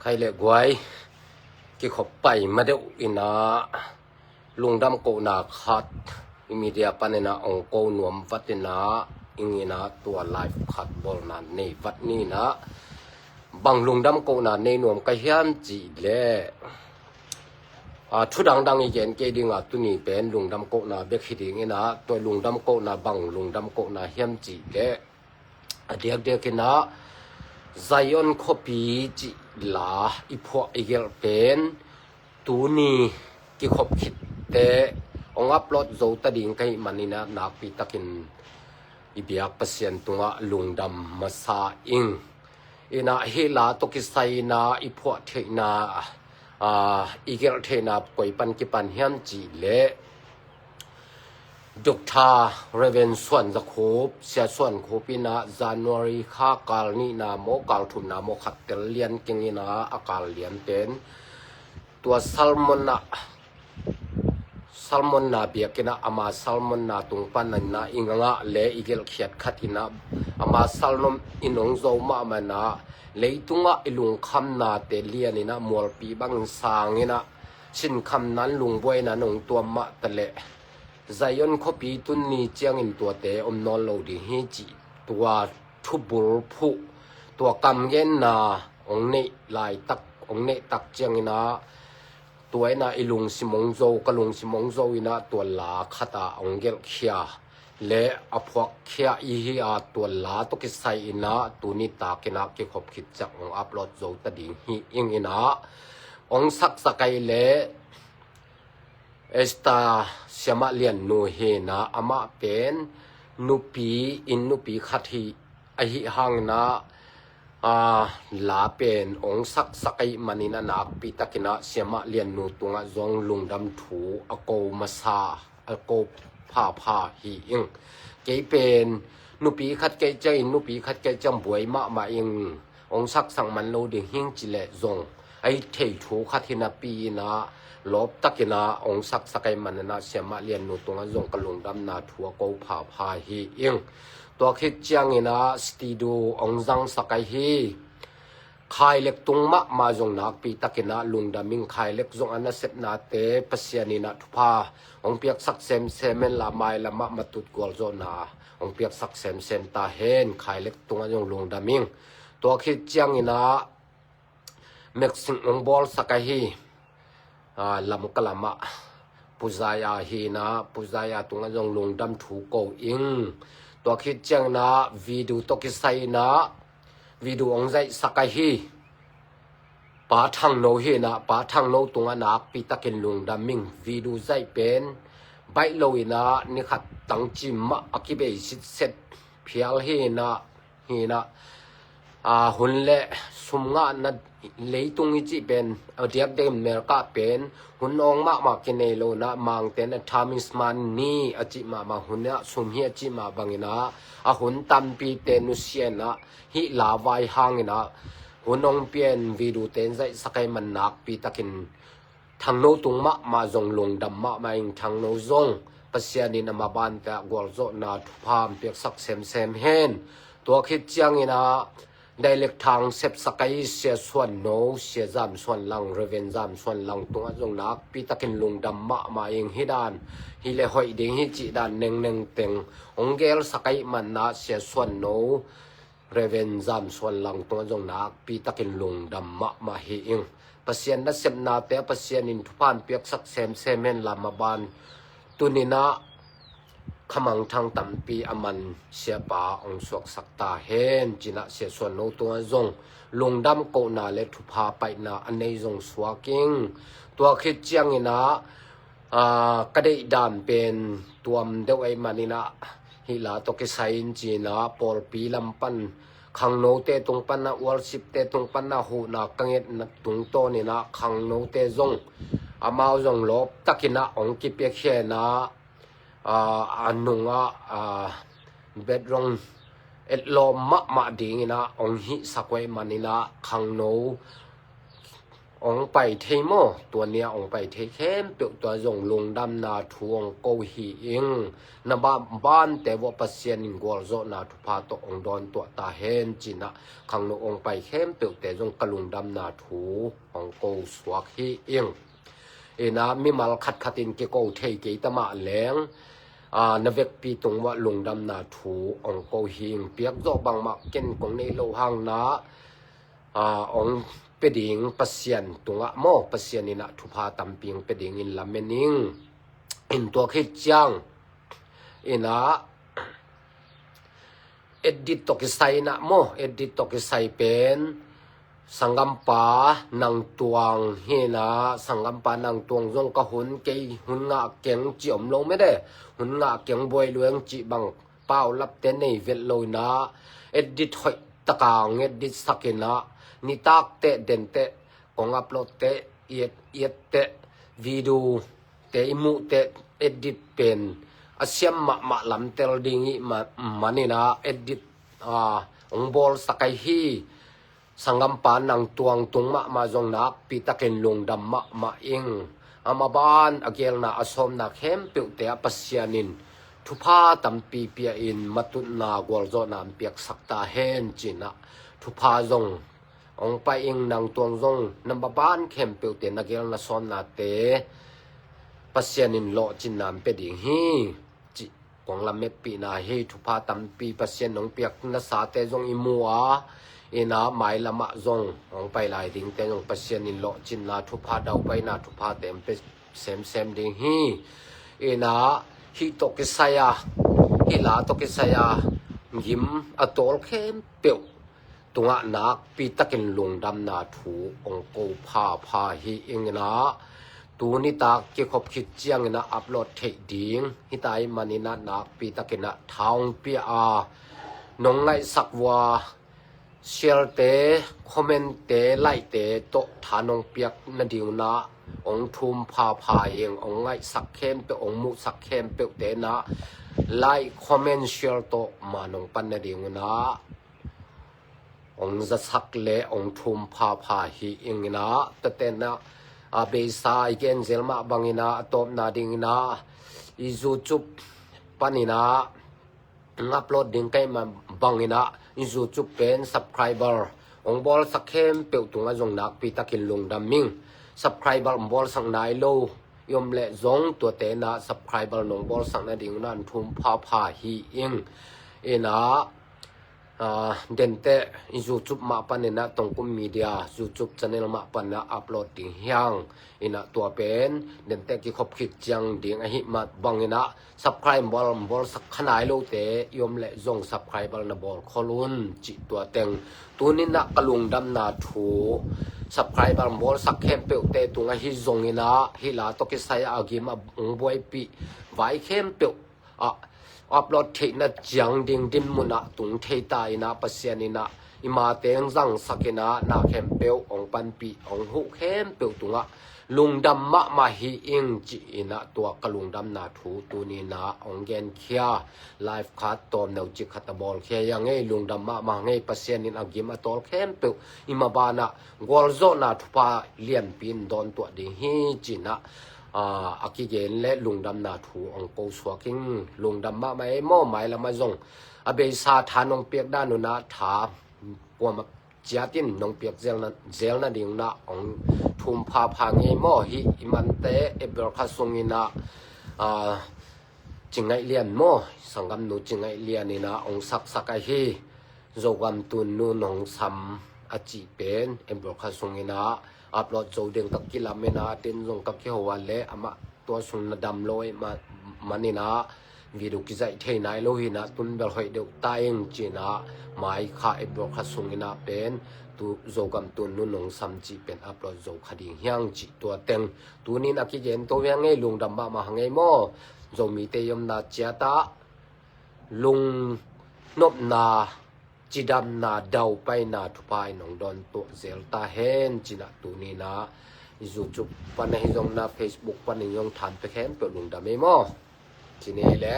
ໄທແລະກວາຍ ກິເຂົ້າໄປມາເດວອິນນາ ລຸງດຳໂກນາຄັດ ອີມີເດຍປານເນນາ ອົງໂກນວມວັດເນນາ ອິງເນນາ ຕົວລາຍຄັດ ບົລນາເນວັດເນນາ ບັງລຸງດຳໂກນາເນນວມກະຫຽມຈີແລ ອາ ທຸດັງດັງອີເກນເກດິງອາ ຕຸນີເປັນລຸງດຳໂກນາເບກຮີດິງເນນາ ຕົວລຸງດຳໂກນາ ບັງລຸງດຳໂກນາຫຽມຈີແລ ອາ ດຽກເດຍກະນະ ໄຊອອນຄອບປີ້ຈິລາ ອີພວກອີເກລເປັນ ຕູນີ ກິຄົບຄິດແຕ ອອງອັບໂຫຼດໂຈຕະດິງໄກມັນນີ້ນະ ນາກປີຕະກິນ ອີບຽກປະຊຽນຕຸງອະ ລຸງດຳມາຊາອິງ ອີນະ ເຮລາໂຕກິໄຊນາ ອີພວກເທນາ ອາ ອີເກລເທນາ ກົຍປັນກິປັນຫຽມຈີແລ Doctor Reverend ສວນຈະໂຄບ ເສຍສວນໂຄບອີນະ January ຄາກາລນີນາໂມ ກາລທຸມນາໂມ ຄັດເຕລລຽນເກັ່ງອີນະ ອາກາລລຽນເປັນ ຕົວ Salmon ນະ Salmon ນາເບຍກອີນະ ອາມາ Salmon ນາຕຸງປັນນະ ອີງງະແລ ອີເກລຂຽດຄັດອີນະ ອາມາ Salmon ອີນົງໂຈມະມານະ ເລຕຸງອະ ອີລຸງຄຳນາເຕລຽນອີນະ ມວລປີບັງຊາງອີນະ ຊິນຄຳນານລຸງບວຍນານົງຕວມມະຕະແລ ໄຊອອນຄອບປີ້ຕຸນນີຈຽງອິນຕົວເຕ ອົມນອນໂລດີຮີຈິ ຕົວທຸບຸລພຸ ຕົວກຳເຢັນນາ ອົງເນລາຍຕັກ ອົງເນຕັກຈຽງອີນະ ຕົວອີນະ ອີລຸງຊິມົງໂຈ ກະລຸງຊິມົງໂຈອີນະ ຕົວລາຄະຕາ ອົງເກລເຄຍ ແລະ ອະພວກເຄຍ ອີຮີອາ ຕົວລາໂຕກິໄຊອີນະ ຕູນີຕາກິນະ ກິຄົບຄິດຈັກ ອົງອັບໂຫຼດໂຈຕະດິງຮີອິງອີນະ ອົງສັກສະໄກແລ ເອສຕາ ເຊຍມະລຽນນູເຮນາ ອາມະເປັນນູປີ ອິນນູປີຄັດຮີ ອະຫິຮັງນະ ອາ ລາເປັນອົງສັກສະໄກມະນີນະ ນາກປີຕະກິນະ ເຊຍມະລຽນນູຕຸງອະ ຢອງລຸງດຳທູ ອາໂກມາຊາ ອາໂກພາພາຮີອິງ ເກເປັນນູປີຄັດເກຈະອິນ ນູປີຄັດເກຈະບວຍມະມະອິງ ອົງສັກສັງມັນໂລດີຮີງຈິແລຢອງ ໄອເທໂທຄາທິນາປີນາ ລອບຕະກິນາ ອົງສັກສະໄກມະນະນະ ເຊຍມະລຽນນູຕຸງອະ ຢອງກະລຸງດຳນາທົວໂກພາພາຮີອິງ ຕົວຄິດຈຽງອີນາ ສະຕີດູ ອົງສັງສະໄກຮີ ຄາຍເລັກຕຸງມະມາຢອງນາກປີຕະກິນາ ລຸງດຳມິງ ຄາຍເລັກຢອງອະນາເຊັດນາເຕ ປະເຊຍນີນາທຸພາ ອົງປຽກສັກເຊມເຊມເມັນລາມາຍລະມະມາຕຸດກວລໂຈນາ ອົງປຽກສັກເຊມເຊມຕາເຮນ ຄາຍເລັກຕຸງອະ ຢອງລຸງດຳມິງ ຕົວຄິດຈຽງອີນາ ເມັກຊິງອົງບອລສະກະຮີ ອາ ລຳກະລະມະ ປູຈາຍາຮີນາ ປູຈາຍາຕຸງອະ ຢອງລຸງດຳທູໂກອິງ ຕົວຄິດຈຽງນາ ວີດູໂຕກິໄຊນາ ວີດູອົງໃຈສະກະຮີ ປາທັງໂນຮີນາ ປາທັງໂນຕຸງອະ ນາກປີຕະກິນລຸງດຳມິງ ວີດູໃຈເປັນ ໄບໂລອີນາ ນິຄັດຕັງຈິມມະ ອາກິເບຊິດເຊັດ ພຽລຮີນາ ຮີນະ ອາ ຫຸນແລະ ຊຸມງານນະ ເລຕຸງອິຈິເປັນ ອາ ດຽກເດມເມລກະເປັນ ຫຸນອອງມະມາກິເນໂລນະ ມາງເຕນະ ທາມິສມານນີ ອາຈິມະມາຫຸນນະ ຊຸມຮີອາຈິມະບັງອີນະ ອາ ຫຸນຕຳປີເຕນຸເຊຍນະ ຫິລາວາຍຮັງອີນະ ຫຸນອອງປ່ຽນ ວີດູເຕນໃຈສະໄກມັນນາກປີຕະກິນ ທັງໂນຕຸງມະມາຢອງ ລຸງດຳມະມາອິງ ທັງໂນຢອງ ປະເຊຍນິນອາມາບານແຕະກວລໂຈນາທຸພາມ ປຽກສັກເຊມເຊມເຮນ ຕົວຄິດຈຽງອີນາ ໄດເລັກທາງເຊັບສະໄກ ເຊຍຊວນໂນ ເຊຍຈາມຊວນຫຼັງ ເຣເວັນຈາມຊວນຫຼັງ ຕຸງອະຢອງນາກ ປີຕະກິນລຸງດຳມະມາອິງ ຮີດານ ຮີເລຫອຍດິງ ຮີຈິດານ ເນັງເນັງເຕັງ ອົງເກລສະໄກມັນນາ ເຊຍຊວນໂນ ເຣເວັນຈາມຊວນຫຼັງ ຕຸງອະຢອງນາກ ປີຕະກິນລຸງດຳມະມາຮີອິງ ປະຊຽນນະເຊັບນາແປ ປະຊຽນນິນທຸພານ ປຽກສັກເຊມເຊມເຮນລາມາບານ ຕຸນິນະ ຂະມັງທັງຕຳປີອາມັນ ເຊຍປາອົງສວກສັກຕາເຮນ ຈິນະເຊຍຊວນໂນ ຕຸງອະຢອງ ລຸງດຳໂກນາ ແລະ ທຸພາໄປນາ ອະເນຢອງສວກອິງ ຕົວຄິດຈຽງອີນາ ອາ ກະເດດາມເປັນ ຕວມເດວໄອມານິນະ ຫິລາໂຕເກໄຊນຈີນະ ປອລປີລຳປັນ ຄັງໂນເຕຕຸງປັນນະ ອວລສິບເຕຕຸງປັນນະ ຫູນາກະເງເງດນະ ຕຸງໂຕນິນະ ຄັງໂນເຕຢອງ ອາມາວຢອງລອບ ຕະກິນະ ອົງກິເປຍເຄນະ ອາ ອານຸງອະ ອາ ເບັດລົງ ເອັດລອມມະມະດີງນະ ອົງຫິສະກວຍມານິນະ ຄັງໂນ ອອງໄປເທໂມ ຕົວເນຍອອງໄປເທເຂັມເປວຕົວ ຈົ່ງລຸງດຳນາທູອອງໂກວຮີອິງ ນະບ້ານ ບ້ານແຕ່ວໍ ປະຊຽນນິງກວນໂຈນາທຸພາໂຕອອງດອນຕົວຕາເຮນຈິນນະ ຄັງໂນອອງໄປເຂັມເປວແຕ່ຈົ່ງກະລຸງດຳນາທູອອງໂກວຊວກຮີອິງ ເອນາ ມີມາລະຄັດຄັດອິນເກໂກເທເກຕະມະແລງ ອາ ນະເວັກປີຕຸງວະລຸງດຳນາທູອອງໂກວຮີອິງ ປຽກໂຈບັງມະເກັນກົງເນໂລຫາງນາ ອາ ອອງເປດິງປະຊຽນຕຸງອະໂມ ປະຊຽນນິນະ ທຸພາຕຳປິງເປດິງອິນລະເມນິງ ອິນຕົວຄິດຈຽງ ເອນາ ເອດດິດຕົກກິໄຊນະໂມ ເອດດິດຕົກກິໄຊເປັນ ສັງກຳປານັງຕວງເຮນາ ສັງກຳປານັງຕວງ ຍົງກະຫຸນເກຫຸນງະເກັງ ຈິອມລົງເມເດ ຫຸນງະເກັງບວຍລວງ ຈິບັງ ປາວລັບເຕໃນເວດໂລຍນາ ເອດດິດຫອຍຕະກາງ ເອດດິດສັກເກນາ ນິຕາກເຕະເດັນເຕະ ກອງອັບໂຫຼດເຕະ ອຽດ ອຽດເຕະ ວີດີໂອເຕະ ອີໝູເຕະ ເອດດິດເປັນ ອາຊຽມມະ ມະລຳເຕລດິງ ມະ ມະນິນາ ເອດດິດ ອາ ອົງໂບລສະໄກຮີ ສັງກຳປານນັງຕວງ ຕຸງມະມາ ຈົ່ງນາກປີຕະເກັນລຸງດຳມະມະອິງ ອາມາບານ ອາເກລນາ ອາຊອມນາເຂັມເປວແຕ່ ອາປະຊຽນນິນ ທຸພາຕຳປີເປຍອິນ ມະຕຸນນາກວນໂຈນາມປຽກສັກຕາເຮນຈິນນະ ທຸພາຈົ່ງ ອອງໄປອິງນັງຕວງຈົ່ງ ນຳບາບານເຂັມເປວເຕ ນາເກລນາຊອນນາເຕ ປະຊຽນນິນເລາະຈິນນາມເປດິງຮີ ຈິ ກວາງລະເມັດປີນາຮີ ທຸພາຕຳປີ ປະຊຽນນົງປຽກນະສາເຕ ຈົ່ງອີໝູອາ ເອນາ ມາຍລະມະ ຈົ່ງ ອອງໄປລາຍດິງເຕ ຈົ່ງປະຊຽນນິນເລາະຈິນນາ ທຸພາດາວໄປນາ ທຸພາເຕັມເປ ເຊມເຊມດິງຮີ ເອນາ ຮີໂຕເກໄຊອາ ຮີລາໂຕເກໄຊອາ ຍິມອາໂຕລເຂັມເປວ ຕຸງອະນາກປີຕະເກັນລຸງດຳນາທູ ອົງໂກພາພາຮີອິງນາ ຕູນິຕາກ ເກຄອບຄິດຈຽງນາ ອັບໂຫຼດເທກດິງ ຮີຕາຍມານິນາ ນາກປີຕະເກັນນາ ທາວເປຍອາ ນົງໄງສັກວາ ເຊຍເຕ ຄອມເມັນເຕ ໄລເຕ ໂຕທານົງປຽກນະດິວນາ ອົງທຸມພາພາເອງ ອົງໄງສັກເຂັມເປວ ອົງໝູສັກເຂັມເປວເຕນາ ໄລຄອມເມັນເຊຍໂຕມານົງປັນນະດິວນາ ອົງຈະສັກແລ ອົງທຸມພາພາຮີອິງນາ ຕະເຕນາ ອາເບຊາ ອີເກນເຈລມະບັງອີນາ ອາໂຕບນາດິງນາ ອີຢູທູບປານີນາ ອັບໂຫຼດດິງໄກມາບັງອີນາ ຢູທູບເປັນຊັບຄຣາຍເບີ ອົງບອລສັກເຂັມເປວ ຕຸງອາ ຈົ່ງນາກປີຕະເກັນລຸງດຳມິງ ຊັບຄຣາຍເບີ ອົງບອລສັກນາຍໂລ ຍົມແລະຈົ່ງຕົວເຕນາ ຊັບຄຣາຍເບີ ນົງບອລສັກນາດິງນາ ທຸມພາພາຮີອິງເອນາ ອາ ເດັນເຕ ຢູທູບມະປານີນາ ຕົງກຸມມີເດຍ ຢູທູບແຊນແນລມະປານາ ອັບໂຫຼດດິງຮຽງ ອີນະຕົວເປັນ ເດັນເຕະກິຄອບຄິດຈຽງດິງອະຫິມະບັງອີນະ ຊັບຄຣາຍເບີ ເບີ ສັກຂະໜາຍໂລເຕ ຍົມແລະຈົ່ງ ຊັບຄຣາຍເບີ ນະບອລຄໍລຸນ ຈິຕົວແຕ່ງ ຕູນິນະກະລຸງດຳນາທູ ຊັບຄຣາຍເບີ ເບີ ສັກເຂັມເປວເຕ ຕຸງອະຫິຈົ່ງອີນະ ຫິລາໂຕເກໄຊອາກິມອະບົງບວຍປິ ວາຍເຂັມເປວ ອະ ອັບໂຫຼດເທນະຈຽງດິງດິນມຸນະ ຕຸງເທຕາອີນະ ປະເຊຍນອີນະ ອີມາເຕັງຈັງສັກເກນະ ນາເຂັມເປວ ອົງປັນປີ ອົງຫູເຂັມເປວ ຕຸງອະ ລຸງດຳມະມະຮີອິງ ຈິອີນະ ຕົວກະລຸງດຳນາທູ ຕູນີນາ ອົງແກນເຄຍ ລາຍຟ໌ຄັດ ຕອມແນວຈິກຄັດຕະບອນ ເຄຍຍັງເອ ລຸງດຳມະມະເງ ປະເຊຍນນິນອາກິມອະຕອລເຂັມເປວ ອີມາບານະ ກວລໂຈນາທຸພາ ລຽນປີນດອນຕົວະດິງຮີຈິນະ ອາ ອາກິເກນ ແລະ ລຸງດຳນາທູອອງໂກຊວກິງ ລຸງດຳມະມາເອໂມ ມາຍລະມາຍົງ ອາເບຊາທານົງປຽກດານຸນາທາ ປວມຈຽຕິນ ນົງປຽກເຈລນະ ເຈລນະດິງນະ ອອງທຸມພາພາເງໂມ ຫິ ອິມັນເຕ ເອບເບລຄາຊຸງອີນະ ອາ ຈິງໄງລຽນໂມ ສັງກຳນູຈິງໄງລຽນອີນະ ອອງສັກສັກອາຮີ ໂຈກຳຕຸນນູນອງສຳອາຈິເປັນ ເອັມໂບຄາຊຸງອີນາ ອັບໂຫຼດໂຈເດັງກັກກິລາເມນາ ເຕັນຍົງກັກກິໂຮວາເລ ອະມະຕົວຊຸງນະດຳໂລຍມາ ມານີນາ ວິດູກິໄຈເທນາຍໂລຫິນາ ຕຸນເບລຫອຍເດວຕາເອງຈີນາ ມາຍຄາ ເອັມໂບຄາຊຸງອີນາ ເປັນ ຕຸ ໂຈກຳຕຸນນູນອງສຳຈິເປັນ ອັບໂຫຼດໂຈຄະດິງຮຽງຈິຕົວເຕັງ ຕູນິນອາກິເຈນໂຕແວງເງ ລຸງດຳມະມະຫະເງໂມ ໂຈມີເຕຍົມນາເຈຍຕາ ລຸງນົບນາ ຈິດຳນາ ດາວໄປນາ ທຸພາຍໜອງດອນໂຕເຈລຕາເຮນ ຈິນະຕູນີນາ ຢູທູບປະເນຍຍົງນາ ເຟສບຸກປະເນຍຍົງ ທານໄປແຄມເປີດລຸງດຳເອໂມ ຈິເນແລະ